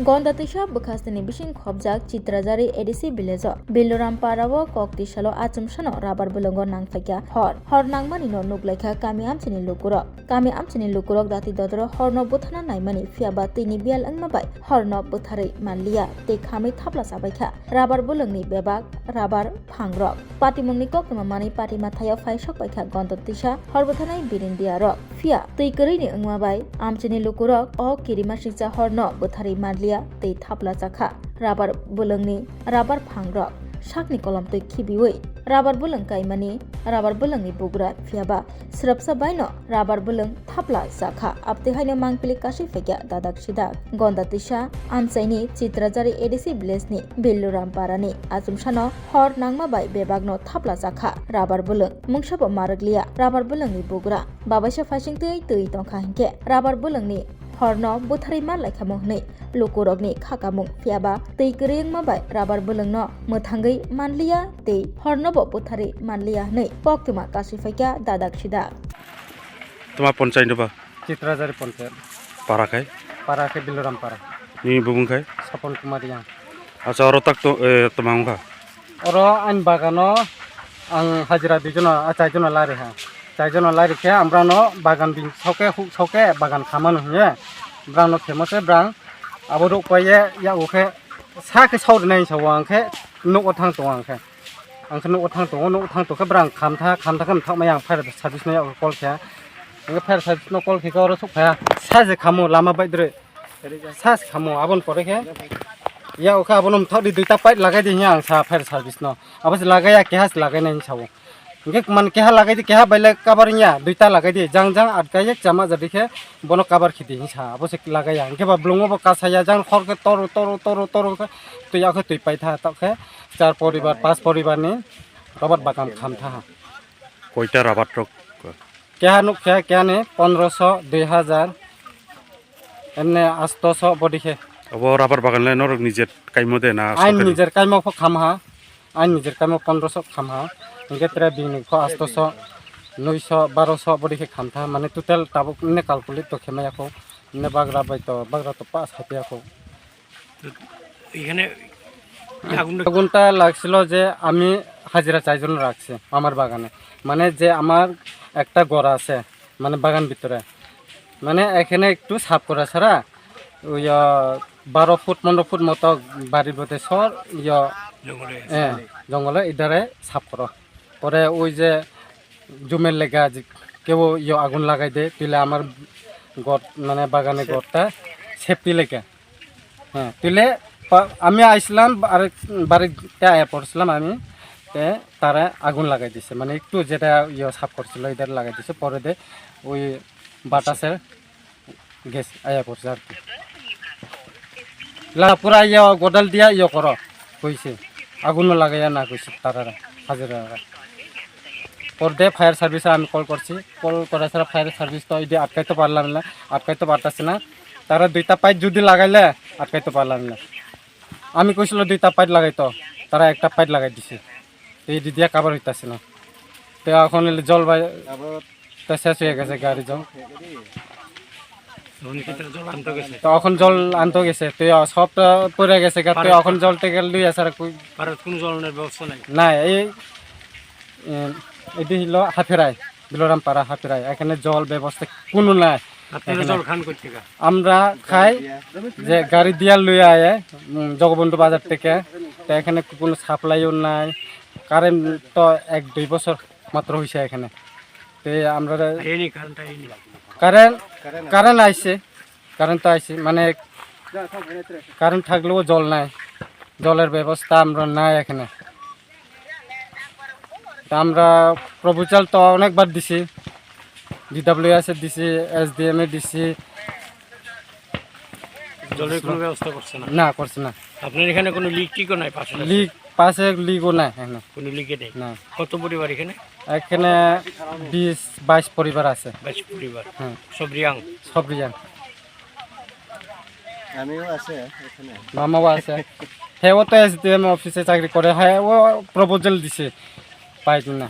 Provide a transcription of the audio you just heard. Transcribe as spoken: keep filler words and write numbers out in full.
Gonda twisa bwkhasteni bising khopjak Chitrajari A D C village-o Biloram para-o kok twisalo achomsano rabar bwlwngo nangphaikha hor. Hor nangmani no nuklaikha kami amchini lukurok. Kami amchini lukurok dati dodoro horno bwthana naimani, phiyaba twini biyal wngma bai horno bwtharwi manliya tei khamwi thapla chabaikha rabar bwlwngni bebak rabar phangrok. Patimungni koktwma manwi patima thaio phaisok paikha Gonda twisa hor bwthanai birindiyarok. Phiya twi kwrwini wngma bai amchini lukurok o kirimasingcha horno bwtharwi manliya tei thapla chakha rabar bwlwngni rabar phangrok. Sakni kolomtwi khibiwi rabar bwlwng kaimani rabar bwlwngni bugra, phiyaba swrapsa baino rabar bwlwng thapla chakha. Abtwi haino mangpili kasui phaikha dadak sidak. Gonda twisa amchaini Chitrajari A D C village-ni Biloram parani achomsano hor nangma bai bebakno thapla chakha rabar bwlwng. Mungsabo marwkliya rabar bwlwngni bugra. Babaisa phaisingtwi twi tongkha hinkhe rabar bwlwngni horno bwtharwi manlaikhamu hwnwi lukurokni khakamung, phiyaba twi kwrwi wngma bai rabar bwlwngno mwthangwi manliya tei hornobo bwtharwi manliya hwnwi koktwma kasui phaikha dadak sidak. Tuma ponchai no ba? Chitrajari ponchai. Para khai? Para khe Biloram para. Nini bubung khai? Sapon Kumar Yang. Acha, oro tak to, eh, tuma wngkha? Oro ani bagano ang hajira dui jona, ah, char jona lari ha. Char jona lari khe ambrano bagan bini soke, huk soke bagan khamano hwnye. Brano khemo se brang abo ruk paye ya o khe sa khe sauri nai sa ang khe nugo thang tongo ang khe. Ang khe nugo thang tongo, nugo thang tong khe brang khamtha, khamtha khe mthak maya ang fire service no ya o call khe. Ang khe fire service no call khe oro suk phaya. Sa je khamo lama bai dre. Sas khamo, abon pore khe. Ya, okha abono mthok di duita pipe lagai di hiya ang sa fire service no. Abo se lagai ya, keha se lagai nai sao. Hingke man keha lagai di, keha baile cover ya, duita lagai di. Jang jang atkai ye chama jadi khe bono cover khidi hinsa. Abo se lagai ya. Hingke ba blongo bo kasa ya, jang khor khe toru, toru, toru, toru khe. Twi ya khe twi pai tha, tok khe char poribar, pas poribar ni rabar bagan kham tha. Koita rabar trok? Keha nuk khe, keha ni pondroso, dui hajar. Emne astoso bodi khe. Obo rabar bagan le norok nijer kaimo de na? Ain sorkari? Nijer kaimo pho kham ha. Ain nijer kaimo pondroso kham ha. Hingke tere bini pho astoso, nuiso, baroso bodi khe kham tha. Mane total tabuk ne calculate to khe maya kho. Ne bagra bai to, bagra to pa sapya kho. এখানে আগুনটা আগুনটা লাগছিল যে আমি হাজিরা চারজন রাখছি আমার বাগানে, মানে যে আমার একটা ঘর আছে, মানে বাগান ভিতরে, মানে এখানে একটু সাফ করা ছাড়া ওই, আহ, বারো ফুট পনেরো ফুট মতো বাড়ির মধ্যে সর ইয়া, জঙ্গলে আছে। হ্যাঁ, জঙ্গলে ইধারে সাফ করো। পরে ওই যে জমির লেগা যে কেউ ইয়ে আগুন লাগাই দে, তুইলে আমার ঘর, মানে বাগানে ঘরটা সেফটি লেগে। হ্যাঁ, তুইলে পা-, আমি আইছিলাম, আরেক বাড়িতে আয়া পড়ছিলাম আমি, তে তারা আগুন লাগাই দিছে, মানে একটু যেটা ইয়ে সাফ করছিল, এটা লাগাই দিছে, পরে দে ওই বাতাসের গ্যাস আয়া পড়ছে আর কি। লা পুরা ইয়ে গোডাল দিয়া ইয়ে করো কইছে, আগুন লাগাইয়া না কইছে তারা হাজিরা। পরে ফায়ার সার্ভিসে আমি কল করছি, কল করার ছাড়া ফায়ার সার্ভিস তো এই আটকাইতে পারলাম না, আটকাইতে পারতেছে না। তারা দুইটা পাইপ যদি লাগাইলে আটকাইতে পারলাম না। আমি কইছিল দুইটা পাইপ লাগাইতো, তারা একটা পাইপ লাগাই দিছে। এই দিদিয়া কাবার হইতাছে না। তো এখন হইলে জল বাই-, তো শেষ হয়ে গেছে গাড়ি জল। এখন কি তারা জল আনতে গেছে? তো এখন জল আনতে গেছে, তো সব তো পড়ে গেছে গা, তো পারে এখন জল থেকে লুই আসার কই পারে কোনো জল নেই, ব্যবস্থা নাই। না, এই, এ, এটি হইলো হাফেরাই, বিলোরাম পাড়া হাফেরাই, এখানে জল ব্যবস্থা কোনো নাই। আপনারা এখানে জল খান করতে গা? আমরা খাই যে গাড়ি দিয়া লই আয়, উম, জগবন্ধু বাজার থেকে। তো এখানে কোনো সাপ্লাইও নাই, কারেন্ট তো এক দুই বছর মাত্র হইছে এখানে। তো আমরা আইনি কারেন্ট আইনি। কারেন্ট, কারেন্ট আইছে, কারেন্ট তো আইছে, মানে কারেন্ট থাকলেও জল নাই, জলের ব্যবস্থা আমরা নাই এখানে। তা আমরা প্রপোজাল তো অনেকবার দিছি, ডিডাব্লিউএস এ দিছি, এসডিএম এ দিছি। জলের কোনো ব্যবস্থা করছে না? না, করছে না। আপনার এখানে কোনো লিক টিকও নাই পাশে? লিক, পাশে লিকও নাই এখানে। কোনো লিকে নেই? না। কত পরিবার এখানে? এখানে বিশ বাইশ পরিবার আছে। বাইশ পরিবার। হ্যাঁ। সব রিয়াং? সব রিয়াং। আমিও আছে এখানে। মামাও আছে। হেও তো এসডিএম অফিসে চাকরি করে, হ্যাঁ, ও প্রপোজাল দিছে, পাই না।